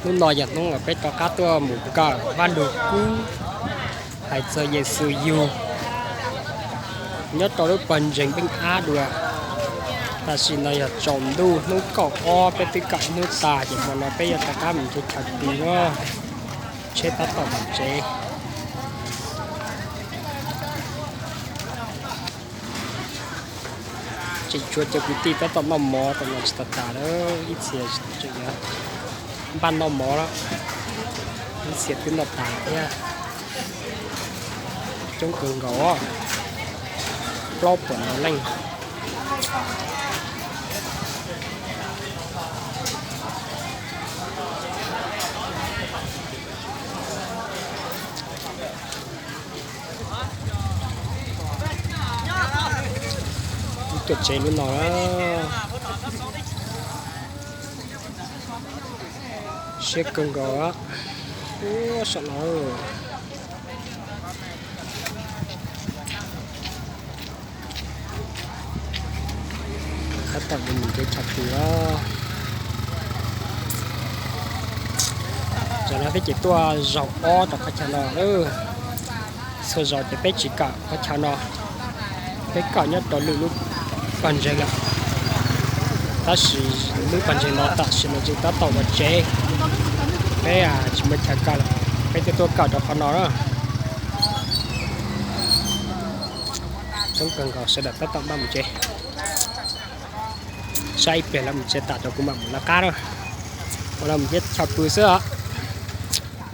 Hnub no yog hnub uas peb rov qab tuaj mus kawm Vaj Lug Kub hais txog Yes Xus yug nyob rau lub pawg ntseeg Npeej Ab dua. Tam sim no yog tsaus ntuj hnub kaum ob, peb twb kawm ib hnub tag ces hmo no peb yuav rov qab mus nrhiav chaw pw na. Tsheb tab tom mus tsev. Tseem tshuav cov kwv tij tab tom noj mov, tam no tsis tau tas lawm, ib txhia tseem yuav npaj noj mov lawm, ib txhia twb noj tas thiab. Coob kawg nkaus, plaub puas ntau leej. Tuaj tsev lub no na, siab kawg nkaus. Ua saum no tab tom yuav mus nrhiav chaw pw os. Zaum no peb ces tuaj zaum ob rau qhov chaw no. Txhua zaus ces peb tsis kawm qhov chaw no, peb kawm nyob rau lwm lub pawg ntseeg lawm. Tab sis lub pawg ntseeg no tam sim no tseem tab tom ua tsev, peb tsis muaj chaw kawm lawm, peb thiaj tuaj kawm rau qhov no na. Coob kawg nkaus, sawv daws tab tom npaj mus tsev. Saib ib pliag lawv mus tsev tas rau kuv mam mus lawv qab na. Ua no mus nrhiav chaw pw xwb os.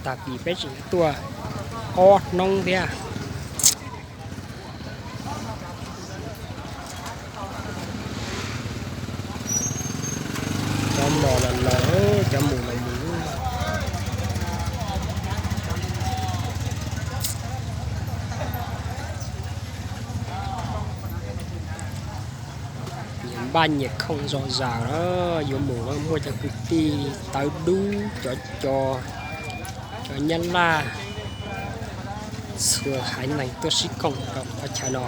Tag kis peb tseem tuaj ob hnub thiab. Cov los los los, cov mus los mus. Nyias npaj nyias khoom zom zaws, yuav mus muaj cov kwv tij tawv dub, cov cov, cov nyab laj, txhua haiv neeg tuaj sib koom rau qhov chaw no.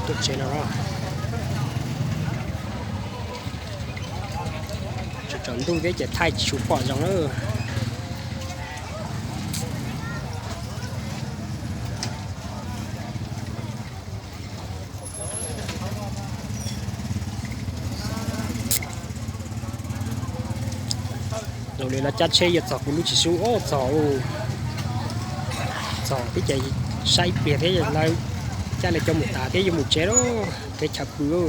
Tuaj tsev no, tsaus ntuj thiab ces thaij tsis tshua pom zoo lawm. Zoo li lawv cab tsheb yuav txog kuv lub tsis sub, o txog, txog thiab ces saib ib pliag thiab lawv cab lawv cov mus tas thiab yuav mus tsev lawm, kev chaw pw.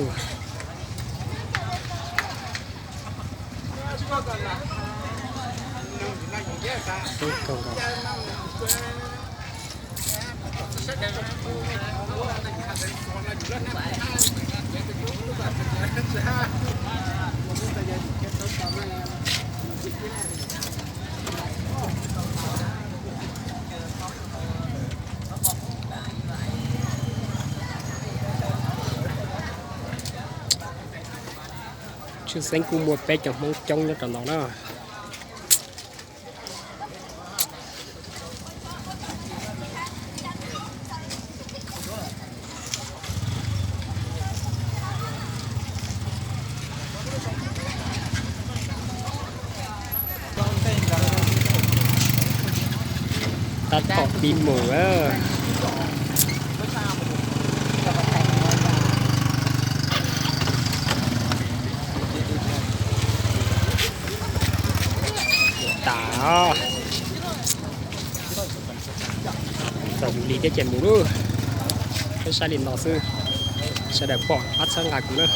Tshwj xeeb kuj muaj peb cov Hmoob coob nyob rau no na. Tab tom pib mus. Tas, txog yus li thiab ces mus lauj. Peb saib li no xwb, sawv daws pom pab txhawb nqa kuv na.